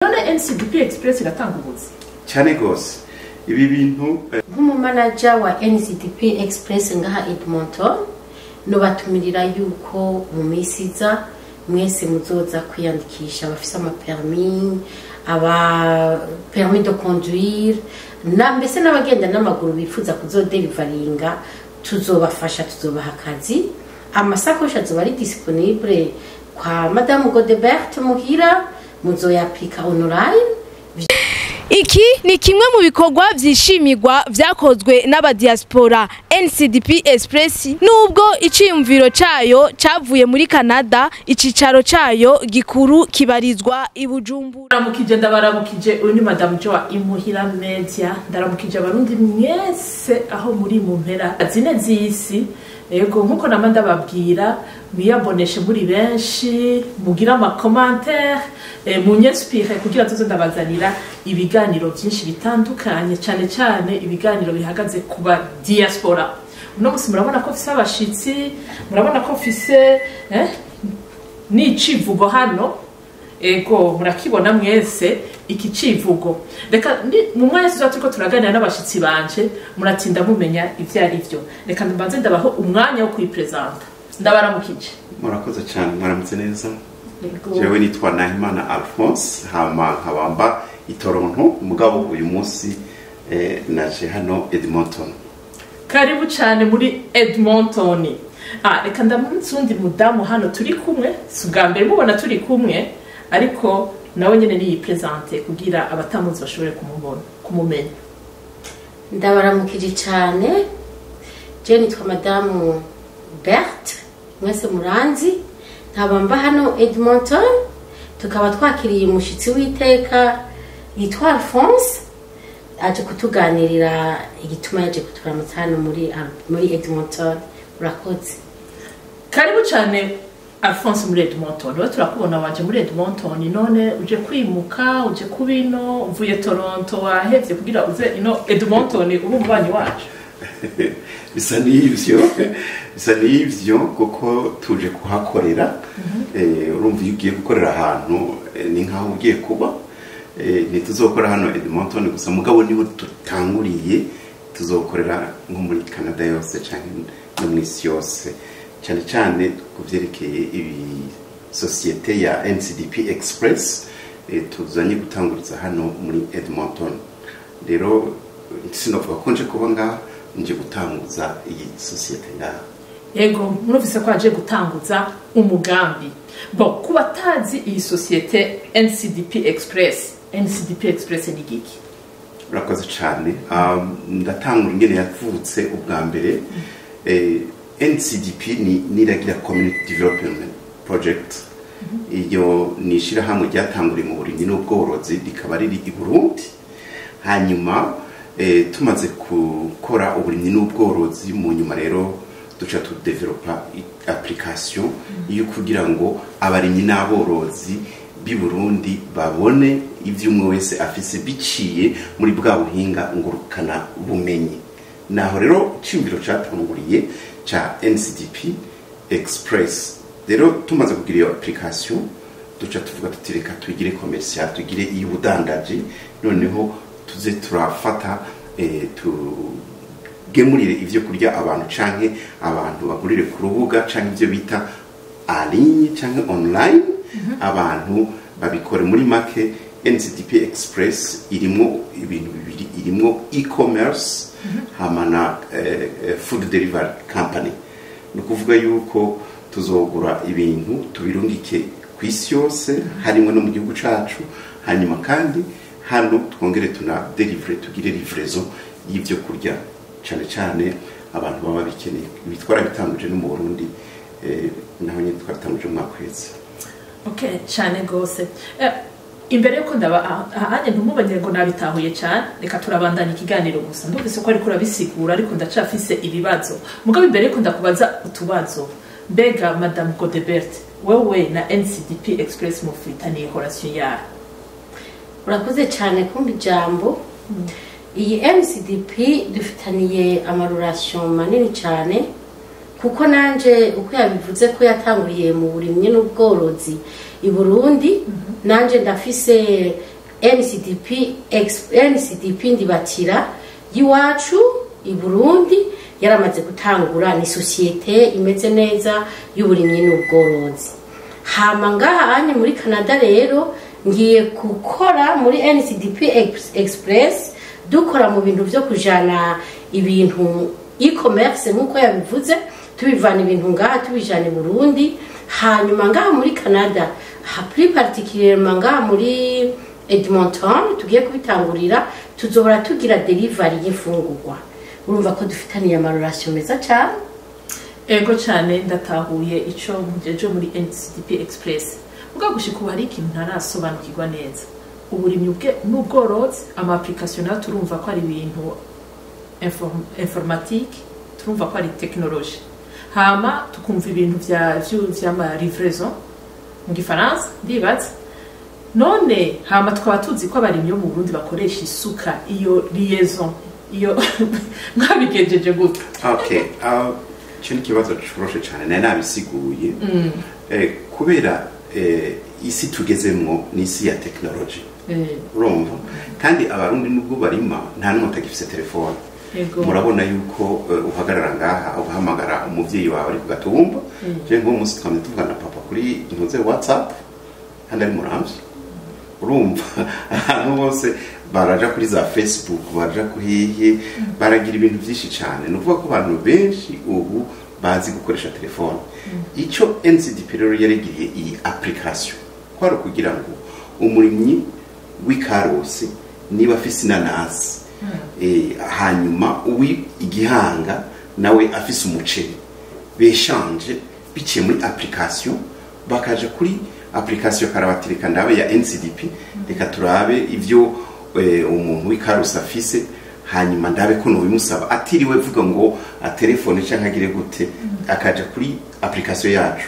None NCDP Express iratanga ubuzi? Cyane rwose, ibi bintu Nk'umumanager wa NCDP Express ngaha Edmonton, nobatumirira yuko mu minsi iza mwese muzoza kwiyandikisha, abafise amapermis, aba permis de conduire, na mbese n'abagenda n'amaguru bifuza kuzoderivaringa, tuzobafasha, tuzobaha akazi. Amasakoshi azoba ari disponible kwa Madamu Godebert muhira, muzoyapika online. Iki ni kimwe mu bikorwa vyishimirwa vyakozwe n'abadiaspora NCDP Express. Nubwo iciyumviro cayo cavuye muri Canada, icicaro cayo gikuru kibarizwa i Bujumbura. Ndaramukije, ndabaramukije. Uyu ni Madamu Joa Imuhira Media. Ndaramukije Abarundi mwese aho muri mu mpera zine z'isi. Yego, nkuko nama ndababwira, mwiyaboneshe muri benshi, mugire amacommentaires, munyinspire kugira tuze ndabazanira ibiganiro byinshi bitandukanye, cyane cyane ibiganiro bihagaze ku ba diaspora. Uno musi murabona ko mfise abashitsi, murabona ko mfise n'icivugo hano. Ego, murakibona mwese iki civugo. Reka mu mwanya tuzoba turiko turaganira n'abashitsi banje, muratinda mumenya ivyo ari vyo. Reka mbanze ndabaho umwanya wo kwipresenta. Ndabaramukije. Murakoze cyane, mwaramutse neza. Ego. Jewe nitwa Nahimana Alphonse, hama nkabamba i Toronto, mugabo uyu munsi naje hano Edmonton. Karibu cyane muri Edmonton. Reka ndamutse undi mudamu hano turi kumwe. Si ubwa mbere mubona turi kumwe, ariko nawe nyene niyipresente kugira abatamuzi bashobore kumubona, kumumenya. Ndabaramukije cyane. Je nitwa Madamu Bert, mwese muranzi, nkaba mba hano Edmonton. Tukaba twakiriye umushyitsi w'iteka yitwa Alphonse, aje kutuganirira igituma yaje kuturamutsa hano muri Edmonton. Urakoze. Karibu cyane Alphonse muri Edmonton. We turakubona waje muri Edmonton, none uje kwimuka, uje kubino uvuye Toronto, wahevye kugira uze ino Edmonton ube umubanyi wacu? Bisa n'ivyo, bisa n'ivyo, kuko tuje kuhakorera. Urumva iyo ugiye gukorera ahantu, ni nkaho ugiye kuba. Ntituzokora hano Edmonton gusa, mugabo niho tutanguriye. Tuzokorera nko muri Canada yose canke no mu isi yose, cyane cyane ku vyerekeye ibi sosiyete ya NCDP Express tuzanye gutanguriza hano muri Edmonton. Rero sinovuga ko nje kuba ngaha, nje gutanguza iyi sosiyete ngaha. Yego, murumvise ko aje gutanguza umugambi. Bon, ku batazi iyi sosiyete NCDP Express, NCDP Express ni giki? Urakoze cyane. Ndatangura ingene yavutse ubwa mbere. NCDP ni Niragira Community Development Project. Iyo ni ishyirahamwe ryatanguriye mu burimyi n'ubworozi, rikaba riri i Burundi. Hanyuma tumaze gukora uburimyi n'ubworozi, mu nyuma rero duca tudevelopa application yo kugira ngo abarimyi n'aborozi b'i Burundi babone ibyo umwe wese afise biciye muri bwa buhinga ngurukana bumenyi. Naho rero iciyumviro catanguriye ca NCDP Express. Rero tumaze kugira iyo application, duca tuvuga tuti: "Reka tuyigire commercial, tugire iy'ubudandaji, noneho tuze turafata tugemurire ivyo kurya abantu, canke abantu bagurire ku rubuga, canke ivyo bita en ligne canke online, abantu babikore." Muri make, NCDP Express irimwo ibintu bibiri: irimwo e-commerce hama na food delivery company. Ni ukuvuga yuko tuzogura ibintu tubirungike ku isi yose, harimo no mu gihugu cacu. Hanyuma kandi hano twongere tuna deliver, tugire livraison y'ivyo kurya, cyane cyane abantu baba bikeneye. Ibi twarabitanguje no mu Burundi, naho nyine twaratanguje mu mwaka uheze. Okay, cyane gose. Imbere yuko ndaba ahanye, ntumubanye ngo nabitahuye cyane, reka turabandanya ikiganiro gusa. Ndumvise ko ariko urabisigura, ariko ndacafise ibibazo. Mugabo imbere yuko ndakubaza utubazo, mbega Madame Godebert, wewe na NCDP Express mufitaniye relation yawe? Urakoze cyane kumva ijambo. Iyi NCDP dufitaniye amarelation manini cyane, kuko nanje uko yabivuze ko yatanguriye mu burimyi n'ubworozi i Burundi, nanje ndafise NCDP NCDP Ndibatira y'iwacu i Burundi yaramaze gutangura, ni société imeze neza y'uburimyi n'ubworozi. Hama ngaha anye muri Canada rero ngiye gukora muri NCDP Express, dukora mu bintu byo kujana ibintu e-commerce nkuko yabivuze, tubivana ibintu ngaha tubijana i Burundi. Hanyuma ngaha muri Canada, ha plus particulièrement ngaha muri Edmonton tugiye kubitangurira, tuzohora tugira delivery y'imfungurwa. Urumva ko dufitaniye ama relations meza cyane. Ego cyane, ndatahuye ico mujeje muri NCDP Express. Ubwo gushika ubu hari ikintu ntarasobanukirwa neza: uburimyi bwe n'ubworozi, ama application nayo turumva ko ari ibintu informatique, turumva ko ari technologie, hama tukumva ibintu vya vy'ama livraison mu gifaransa ndibaza. None hama tukaba tuzi ko abarimyi bo mu Burundi bakoresha isuka. Iyo liaison iyo mwabigenjeje gute? Okay, icyo ni ikibazo coroshe cyane, nari nabisiguye. Kubera isi tugezemwo ni isi ya technologie, urumva, kandi Abarundi nubwo barima nta n'umwe utagifise telefone. Murabona yuko uhagarara ngaha ugahamagara umuvyeyi wawe ari ku gatumba. Je nk'uwo munsi twamye tuvugana na papa kuri ntuze WhatsApp kandi ari muramvye. Urumva, ahantu hose baraja kuri za Facebook, baraja kuhihe, baragira ibintu byinshi cyane. Ni ukuvuga ko abantu benshi ubu bazi gukoresha telefone. Icyo NCDP rero yaregiriye iyi application kwari ukugira ngo umurimyi w'ikarusi niba afise inanasi, hanyuma uwi igihanga nawe afise umuceri, beshanje biciye muri application, bakaja kuri application karabati reka ndabe ya NCDP, reka turabe ivyo umuntu w'ikarusi afise, hanyuma ndabe ko nobimusaba atiriwe vuga ngo atelefone canke agire gute, akaja kuri application yacu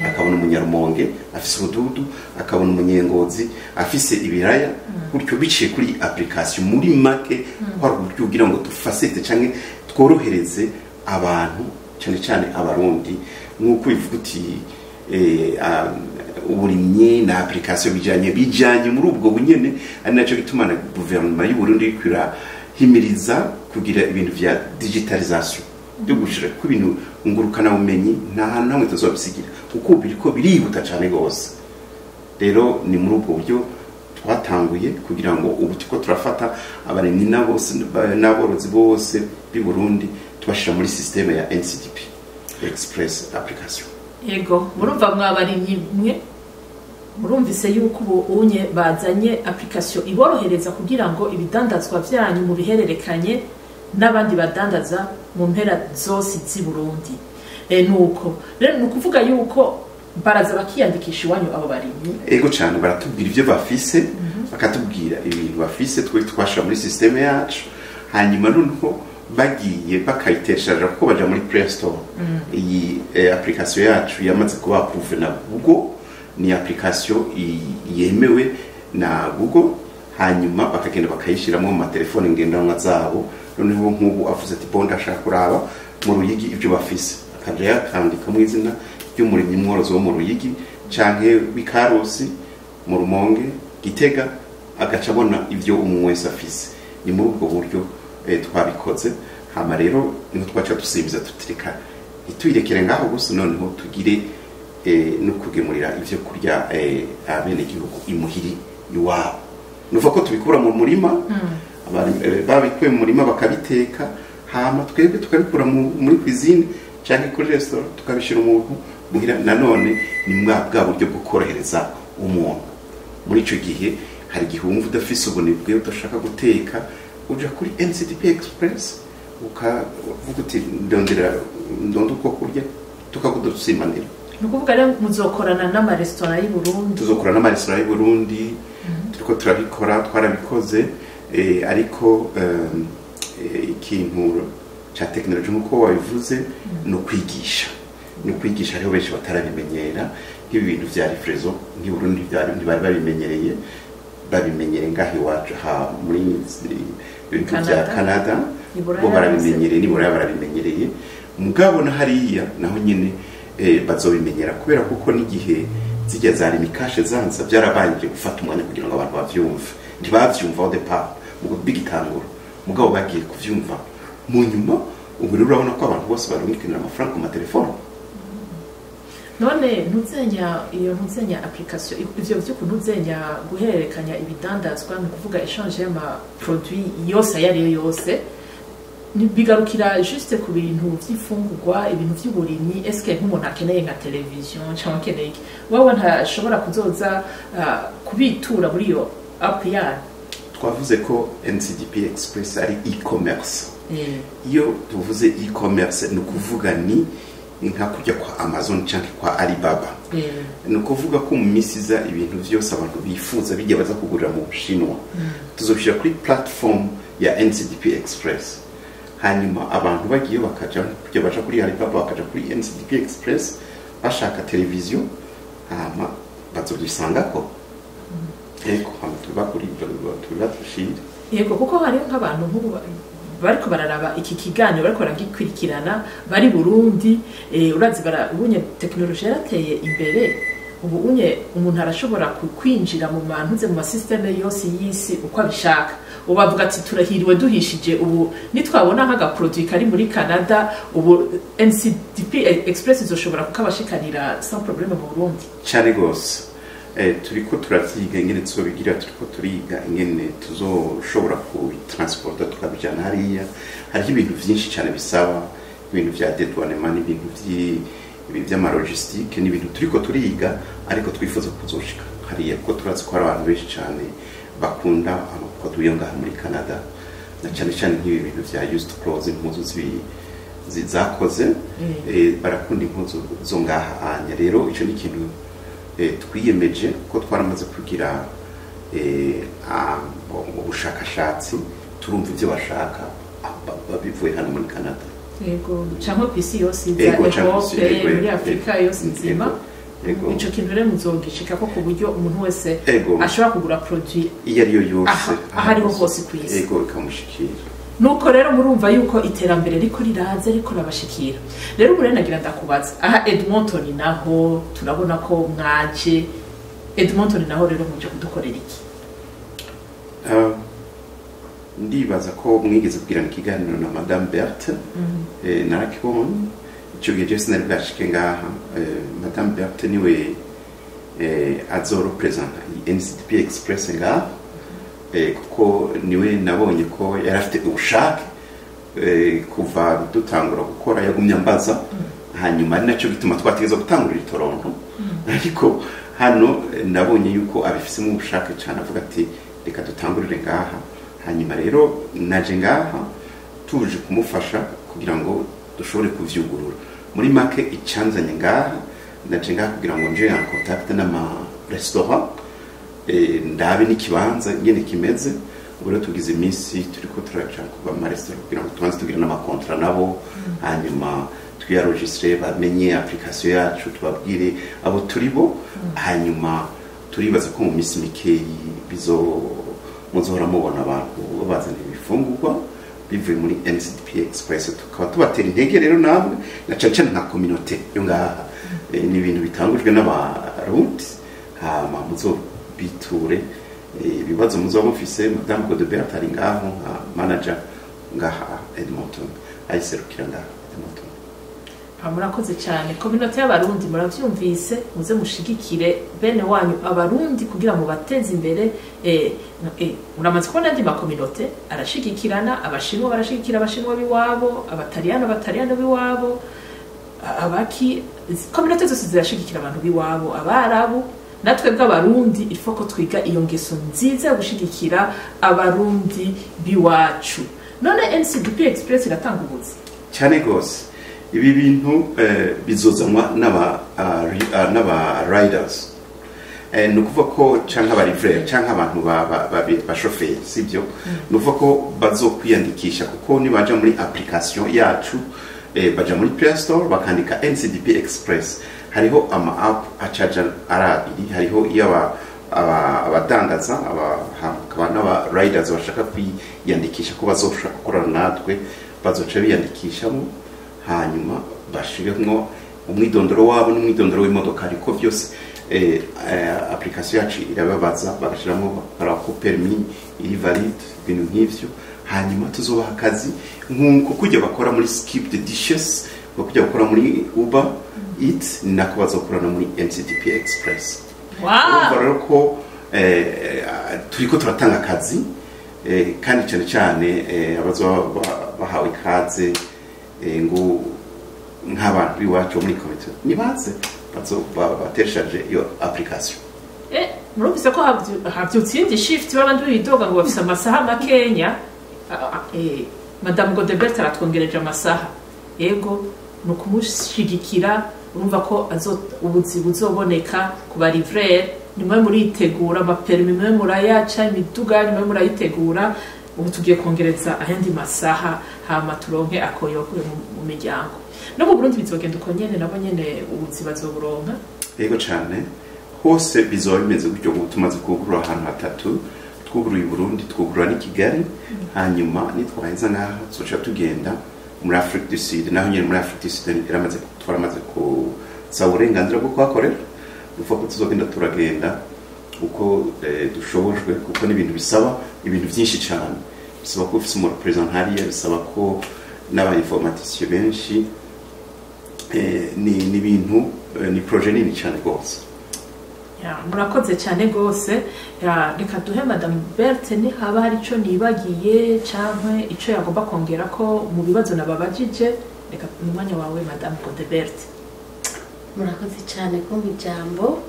akabona umunyarumonge afise ubududu, akabona umunyengozi afise ibiraya, gutyo biciye kuri application. Muri make kwari uburyo kugira ngo dufacilite canke tworohereze abantu, cyane cyane Abarundi, nk'uko bivuga uti uburimyi na application bijanye muri ubwo bunyene. Ari nacyo gituma na guverinoma y'u Burundi iriko irahimiriza kugira ibintu vya digitalisation byo gushira ku bintu ngurukana bumenyi. Nta hantu hamwe tuzobisigira kuko biriko birihuta cyane gose. Rero ni muri ubwo buryo twatanguye kugira ngo ubu turiko turafata abarimyi n'aborozi bose b'i Burundi tubashira muri système ya NCDP Express application. Yego, murumva mwabarimyi mwe, murumvise yuko ubu unye bazanye application iborohereza kugira ngo ibidandazwa vyanyu mubihererekanye n'abandi badandaza mu mpera zose z'i Burundi. Nuko rero ni ukuvuga yuko baraza bakiyandikisha iwanyu abo barimyi? Ego cyane, baratubwira ibyo bafise, bakatubwira ibintu bafise, twe twashira muri système yacu, hanyuma noneho bagiye bakayiteshaja kuko baja muri Play Store. Iyi application yacu yamaze kuba approuvé na Google, ni application yemewe na Google, hanyuma bakagenda bakayishyiramo mu matelefone ngendanwa zabo. Noneho nk'ubu avuze ati bon, ndashaka kuraba mu Ruyigi ibyo bafise, akaja yakandikamo izina ry'umurimyi mworozi wo mu Ruyigi canke w'Ikarusi, mu Rumonge, Gitega, agaca abona ibyo umwe wese afise. Ni muri ubwo buryo twabikoze. Hama rero niho twaca dusimbiza tutireka ntituyirekere ngaho gusa, noneho tugire no kugemurira ivyo kurya abenegihugu imuhiri iwabo. Nuvuga ko tubikura mu murima, babikuye mu murima bakabiteka, hama twebwe tukabikura muri cuisine canke kuri restaurant tukabishira umuntu muhira. Nanone ni mwa bwa buryo bwo korohereza umuntu muri ico gihe. Hari igihe wumva udafise ubunebwe, udashaka guteka, uja kuri NCDP Express ukavuga uti ndondera ndonda uko kurya, tukakudusimanira. Ni ukuvuga rero muzokorana n'amaresitora y'i Burundi? Tuzokora n'amaresitora y'u Burundi, turiko turabikora, twarabikoze, ariko ikintu ca technologie nkuko wabivuze ni ukwigisha. Hariho benshi batarabimenyera nk'ibi bintu vya livraison nk'i Burundi ntibari babimenyereye, babimenyereye ngaho iwacu ha muri ibintu vya Canada. Canada. I Buraya. Bo barabimenyereye, ni Buraya barabimenyereye, mugabo na hariya naho nyine bazobimenyera kubera kuko n'igihe zijya za Lumicash zanza byarabanje gufata umwanya kugira ngo abantu bavyumve. Ntibavyumva au départ mu bigitangura, mugabo bagiye kuvyumva mu nyuma. Ubu rero urabona ko abantu bose barungikanira amafaranga ku matelefone. None ntuzenya iyo ntuzenya application, ivyo vy'ukuntu ntuzenya guhererekanya ibidandazwa, ni ukuvuga échange y'ama produit yose ayo ariyo yose, bigarukira juste ku bintu vy'imfungurwa, ibintu vy'uburimyi? Eske nk'umuntu akeneye nka television cyangwa akeneye iki, wowe ntashobora kuzoza kubitura muri iyo app yanyu? Twavuze ko NCDP Express ari e-commerce. Iyo tuvuze e-commerce, ni ukuvuga ni nka kujya kwa Amazon cyangwa kwa Alibaba. Ni ukuvuga ko mu minsi iza ibintu byose abantu bifuza bijya baza kugurira mu Bushinwa, tuzobishyira kuri platform ya NCDP Express. Hanyuma abantu bagiye bakaja kujya baja kuri Alibaba, bakaja kuri NCDP Express bashaka televiziyo, hama bazobisangako. Ego, hama tubakuri tubibatushire. Yego, kuko hariho nk'abantu nk'ubu bariko bararaba iki kiganiro, bariko baragikurikirana bari Burundi. Urazi bara ubunye tekinoloji yarateye imbere. Ubu unye umuntu arashobora kwinjira mu mantuze mu masystème yose y'isi uko abishaka. Ubu bavuga ati turahiriwe duhishije, ubu nitwabona nk'agaproduit kari muri Canada, ubu NCDP Express izoshobora kukabashikanira sans problème mu Burundi. Cyane rwose. Turiko turavyiga ingene tuzobigira, turiko turiga ingene tuzoshobora kubitransporta tukabijana hariya. Hariho ibintu vyinshi cyane bisaba ibintu vya dédouanement n'ibintu vy'amalogistique, n'ibintu turiko turiga, ariko twifuza kuzoshika hariya kuko turazi ko hari abantu benshi cyane bakunda amaproduit yo ngaha muri Canada, na cyane cyane nk'ibi bintu vya used clothes, impuzu zakoze. Barakunda impuzu zo ngaha anya. Rero ico ni ikintu twiyemeje ko twaramaze kugira ubushakashatsi, turumva ivyo bashaka bivuye hano muri Canada. Yego, cyangwa ku isi yose iza Ego, canke kw'isi, Europe, ego, muri ego, Afurika yose nzima. Ego. Ico kintu rero muzogishikako ku buryo umuntu wese ashobora kugura produit iyo ariyo yose, aho ariho hose ku isi. Ego, ikamushikira. Nuko rero murumva yuko iterambere riko riraza, riko rabashikira. Rero ubu rero nagira ndakubaza, aha Edmonton naho turabona ko mwaje Edmonton naho, rero muje kudukorera iki? Ndibaza ko mwigeze kugirana ikiganiro na Madame Berthe. Narakibonye icyo gihe, je sinari bwashike ngaha. Madame Berthe niwe azorepresenta iyi NCDP Express ngaha, kuko niwe nabonye ko yari afite ubushake. Kuva dutangura gukora yagumye ambaza, hanyuma ari nacyo gituma twategeza gutangurira i Toronto, ariko hano nabonye yuko abifisemo ubushake cyane, avuga ati reka dutangurire ngaha. Hanyuma rero naje ngaha tuje kumufasha kugira ngo dushobore kuvyugurura. Muri make, icyanzanye ngaha, naje ngaha kugira ngo nje en contact n'ama restaurant, ndabe n'ikibanza ingene kimeze. Ubu rero tugize iminsi turiko turaca kuva mu maresitora kugira ngo tubanze tugire n'amakontra nabo, hanyuma twiyaregistre, bamenye application yacu, tubabwire abo turi bo. Hanyuma turibaza ko mu minsi mikeyi bizo muzohora mubona abantu babazanira ibifungurwa bivuye muri NCDP Express. Tukaba tubatera intege rero namwe, na cane cane nka communauté yo ngaha. Ni ibintu bitangujwe n'Abarundi, hama muzobiture. Ibibazo muzoba mufise, Madame Godebert ari ngaho nka manager ngaha Edmonton, ayiserukira ngaha Edmonton. Ah, murakoze cyane. Communauté y'Abarundi, muravyumvise, muze mushigikire bene wanyu Abarundi kugira ngo bateze imbere. Muramaze kubona andi makominote arashigikirana: Abashinwa barashigikira Abashinwa b'iwabo, Abataliyano Abataliyano b'iwabo, abaki, communauté zose zirashigikira abantu b'iwabo, Abarabu. Natwe bw'Abarundi il faut ko twiga iyo ngeso nziza yo gushigikira Abarundi b'iwacu. None NCDP Express iratanga ubuzi? Cyane rwose. Ibi bintu bizozanwa n'aba riders, ni ukuvuga ko canke abalivreur canke abantu bashoferi, sibyo? Ni ukuvuga ko bazokwiyandikisha, kuko nibaja muri application yacu, baja muri Play Store bakandika NCDP Express, hariho ama app acaja ari abiri: hariho iyo abadandaza, hakaba n'aba riders bashaka kwiyandikisha ko bazoshaka gukorana natwe. Bazoca biyandikishamo, hanyuma bashiremwo umwidondoro wabo n'umwidondoro w'imodoka, ariko byose Application yacu irababaza, bagashiramo, bakaraba ko permis iri valide, ibintu nk'ivyo. Hanyuma tuzobaha akazi nk'uko kujya bakora muri Skip the Dishes, kujya bakora muri Uber Eats, ni nako bazokora no muri NCDP Express. Urumva rero ko turiko turatanga akazi, kandi cyane cyane abazoba bahawe ikaze, ngo nk'abantu b'iwacu bo muri komite nibaze bateshaje iyo application. Murumvise ko havyutse iyindi shift b'abandi bidoga ngo bafise amasaha makenya. Madame Godebert aratwongereje amasaha. Yego, ni ukumushigikira. Urumva ko ubuzi buzoboneka ku ba livreur. Nimwe muritegura ama permis, mwe murayaca, imiduga nimwe murayitegura. Ubu tugiye kongereza ayandi masaha, hama turonke akoyokwe mu miryango. No mu Burundi bizogenda uko nyene, nabo nyene ubuzi bazoburonka. Yego cyane, hose bizoba bimeze gutyo. Ubu tumaze kugurura ahantu hatatu: twuguruye i Burundi, twugurura n'i Kigali, hanyuma nitwaheza ngaha tuzoca tugenda muri Afrique du Sud. Naho nyine muri Afrique du Sud twaramaze gusaba uburenganzira bwo kuhakorera. Uvuga ko tuzogenda, turagenda uko dushobojwe, kuko n'ibintu bisaba ibintu byinshi cyane. Bisaba ko ufise umu représentant hariya, bisaba ko n'aba informaticiens benshi. Ni ibintu, ni projet nini cyane rwose. Ya, murakoze cyane rwose. Ya, reka duhe Madame Berthe, ni haba hari ico nibagiye canke ico yagomba kongera ko mu bibazo nababajije. Reka mu mwanya wawe, Madame Godebert. Murakoze cyane kumpa ijambo.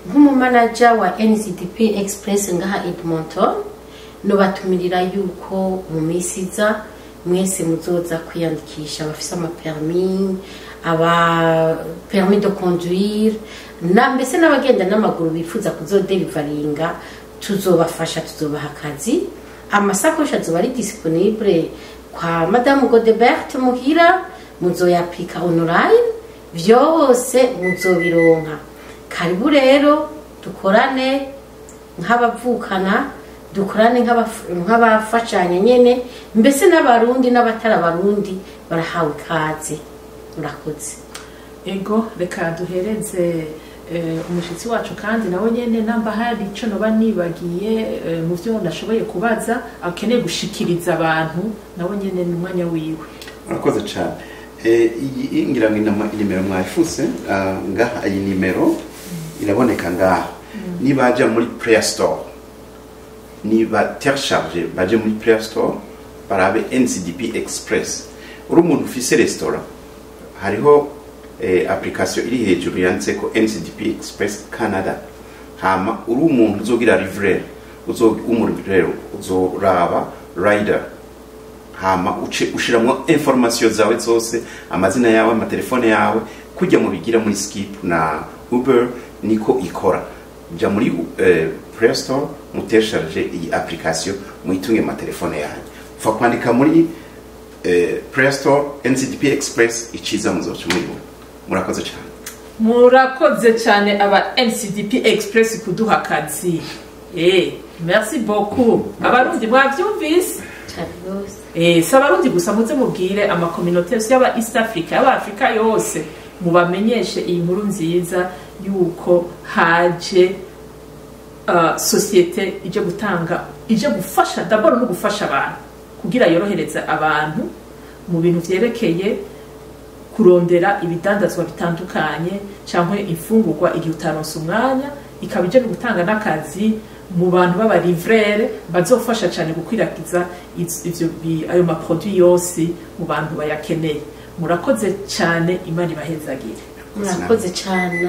Nk'umumanaja wa NCDP Express ngaha Edmonton, nobatumirira yuko mu minsi iza mwese muzoza kwiyandikisha, abafise ama permis, aba permis de conduire, na mbese n'abagenda n'amaguru bifuza kuzoderivaringa. Tuzobafasha, tuzobaha akazi. Amasakoshi azoba ari disponible kwa Madamu Godebert muhira, muzoyapika online, vyose muzobironka. Karibu rero dukorane nk'abavukana, dukorane nk'abafashanya nyene. Mbese n'Abarundi n'abatari Abarundi barahawe ikaze. Murakoze. Ego, reka duhereze umushitsi wacu, kandi nawe nyene namba hari ico noba nibagiye mu vyo nashoboye kubaza akeneye gushikiriza abantu, nawe nyene ni umwanya wiwe. Murakoze cyane. Iyi ngira ngo inimero mwayifuse ngaha, iyi nimero iraboneka ngaha. Nibaja muri Play Store, niba télécharge, baje muri Play Store barabe NCDP Express. Uri umuntu ufise restaurant, hariho application iri hejuru yanditse ko NCDP Express Canada. Hama uri umuntu uzogira livreur, umu livreur, uzoraba rider, hama uce ushiramwo information zawe zose, amazina yawe, amatelefone yawe, kujya mu bigira muri Skip na Uber niko ikora. Jya muri Play Store, mutesharge iyi application, muyitunge mu telefone yanyu. Upfa kwandika muri Play Store NCDP Express, iciza muzoca muyibona. Murakoze cyane. Murakoze cyane aba NCDP Express kuduha akazi. Merci beaucoup. Abarundi mwavyumvise. Cyane rwose. Si Abarundi gusa, muze mubwire ama communauté yose y'aba East Africa, y'aba Afrika yose, mubamenyeshe iyi nkuru nziza yuko haje société ije gutanga, ije gufasha, d'abord no gufasha abantu kugira yorohereza abantu mu bintu vyerekeye kurondera ibidandazwa bitandukanye cyangwa imfungurwa igihe utaronse umwanya, ikaba ije no gutanga n'akazi mu bantu b'aba livreur bazofasha cyane gukwirakiza ayo ma produit yose mu bantu bayakeneye. Murakoze cyane, Imana ibahezagire. Murakoze cyane.